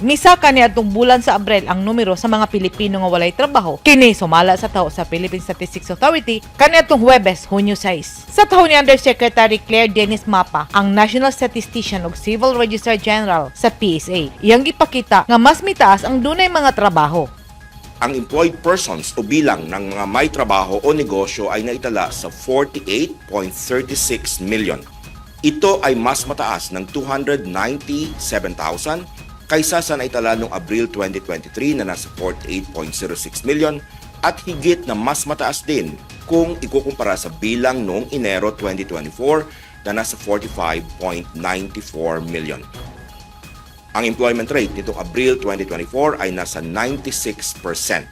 Misaka niadtong bulan sa Abril ang numero sa mga Pilipino nga walay trabaho. Kini sumala sa taho sa Philippine Statistics Authority kaniadtong Huwebes, Hunyo 6. Sa taho ni Undersecretary Claire Dennis Mapa, ang National Statistician ug Civil Registrar General sa PSA, iyang gipakita nga mas mitaas ang dunay mga trabaho. Ang employed persons o bilang ng mga may trabaho o negosyo ay naitala sa 48.36 million. Ito ay mas mataas ng 297,000 kaysa sa naitala noong Abril 2023 na nasa 48.06 million at higit na mas mataas din kung ikukumpara sa bilang noong Enero 2024 na nasa 45.94 million. Ang employment rate nitong Abril 2024 ay nasa 96%.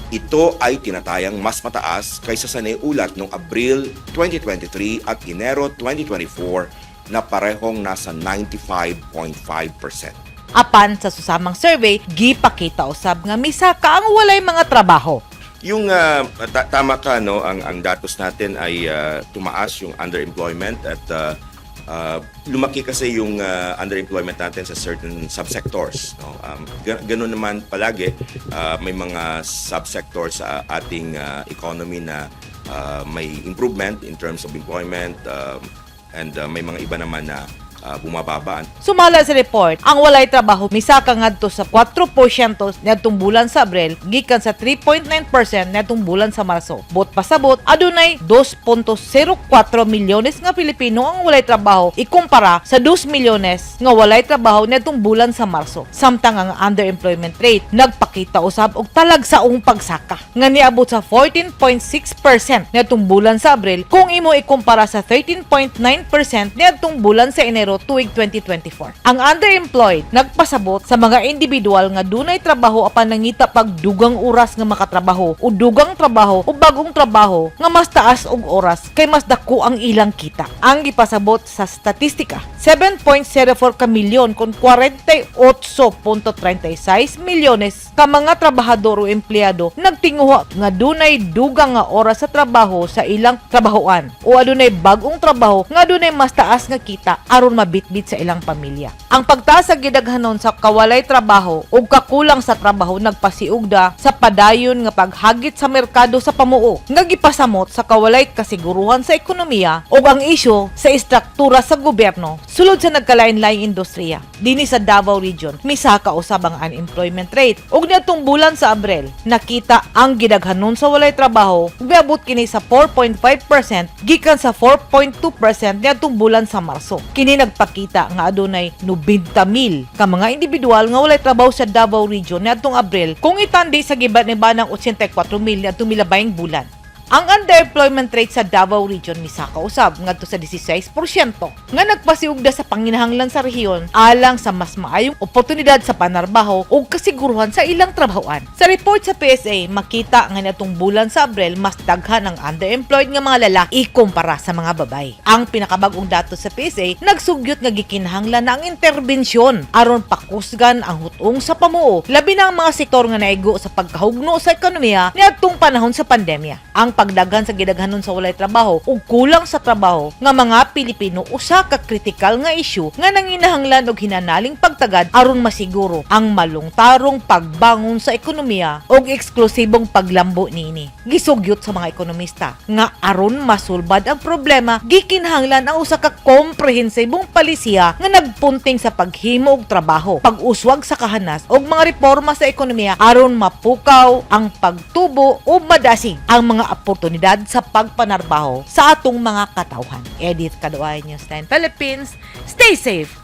Ito ay tinatayang mas mataas kaysa sa naiulat noong Abril 2023 at Enero 2024 na parehong nasa 95.5%. Apan sa susamang survey, gipakita usab nga misaka ang walay mga trabaho. Yung tama ka, no, ang datos natin ay tumaas yung underemployment at lumaki kasi yung underemployment natin sa certain subsectors, no. Ganun naman palagi, may mga subsectors sa ating economy na may improvement in terms of employment and may mga iba naman na bumababa. Sumala sa report, ang walay trabaho misaka ngadto sa 4% niadtong bulan sa Abril gikan sa 3.9% niadtong bulan sa Marso. Buot pasabot, adunay 2.04 milyones nga Pilipino ang walay trabaho ikumpara sa 2 milyones nga walay trabaho niadtong bulan sa Marso. Samtang ang underemployment rate nagpakita usab og talagsaong pagsaka nga niabot sa 14.6% niadtong bulan sa Abril kung imo ikumpara sa 13.9% niadtong bulan sa Enero tuig 2024. Ang underemployed nagpasabot sa mga individual nga dunay trabaho apan nangita pag dugang oras nga makatrabaho o dugang trabaho o bagong trabaho nga mas taas og oras kay mas dako ang ilang kita. Ang gipasabot sa statistika, 7.04 ka milyon kon 48.36 milyones ka mga trabahador o empleyado nagtinguha nga dunay dugang nga oras sa trabaho sa ilang trabahoan o adunay bag-ong trabaho nga adunay mas taas nga kita aron mabitbit sa ilang pamilya. Ang pagtaas sa gidaghanon sa kawalay trabaho ug kakulang sa trabaho nagpasiugda sa padayon nga paghagit sa merkado sa pamuo nga gipasamot sa kawalay kasiguruhan sa ekonomiya ug ang isyu sa istruktura sa gobyerno sulod sa nagkalain-laing industriya. Dinhi sa Davao Region, misaka usab ang unemployment rate ug niadtong bulan sa Abril, nakita ang gidaghanon sa walay trabaho ug miabot kini sa 4.5% gikan sa 4.2% niadtong bulan sa Marso. Kini nagpakita nga adunay 90,000 ka mga individual nga walay trabaho sa Davao Region niadtong Abril kung itandi sa giban-ibanang 84,000 niadtong milabayng bulan. Ang underemployment rate sa Davao Region misaka usab ngadto sa 16% nga nagpasiugda sa panginahanglan sa rehiyon alang sa mas maayong oportunidad sa panarbaho ug kasiguruhan sa ilang trabahoan. Sa report sa PSA, makita nga niadtong bulan sa Abril mas daghan ang underemployed nga mga lalaki ikumpara sa mga babaye. Ang pinakabag-ong datos sa PSA nagsugyot nga gikinahanglan na ang interbensyon aron pakusgan ang hut-ong sa pamuo, labi na ang mga sektor nga naigo sa pagkahugno sa ekonomiya niadtong panahon sa pandemya. Ang pagdaghan sa gidaghanon sa walay trabaho ug kulang sa trabaho nga mga Pilipino usa ka kritikal nga isyu nga nanginahanglan og hinanaling pagtagad aron masiguro ang malungtarong pagbangon sa ekonomiya ug eksklusibong paglambo niini. Gisugyot sa mga ekonomista nga aron masulbad ang problema, gikinahanglan ang usa ka komprehensibong palisiya nga nagpunting sa paghimo og trabaho, pag-uswag sa kahanas ug mga reforma sa ekonomiya aron mapukaw ang pagtubo ug madasig ang mga oportunidad sa pagpanarbaho sa atong mga katawhan. Edith Kaduay, News 10 Philippines. Stay safe.